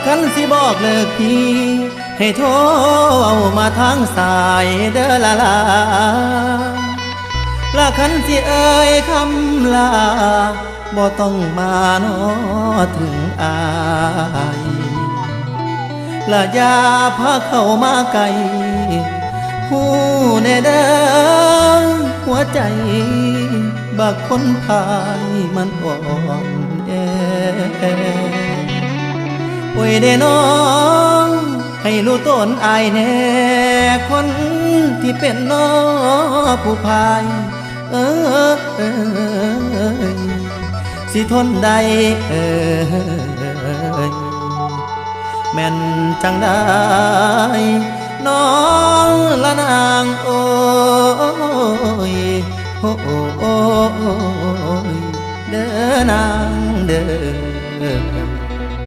ຄັນຊິບອກເລີກພີ່ ໃຫ້ໂທເວົ້າມາທາງສາຍເດີລະລາ ລະຄັນຊິເອີ່ຍຄຳລາ ບໍ່ຕ້ອງມາເນາະເຖິງອ້າຍ ລະຢ່າພາເຂົ້າມາໃກ້ ຮູ້ແນ່ເດີຫົວໃຈ ບັກຄົນພາຍມັນອ່ອນແອ. ໂອ້ຍເດນ້ອງ ໃຫ້ຮູ້ຕົນອ້າຍແດ່ ຄົນທີ່ເປັນນ້ອງຜູ້ພາຍ ເອີ ຊິທົນໄດ້ ເອີ ແມ່ນຈັ່ງໃດ ນ້ອງລະນາງ ໂອ້ຍ ໂອ້ຍ ເດີນາງເດີ.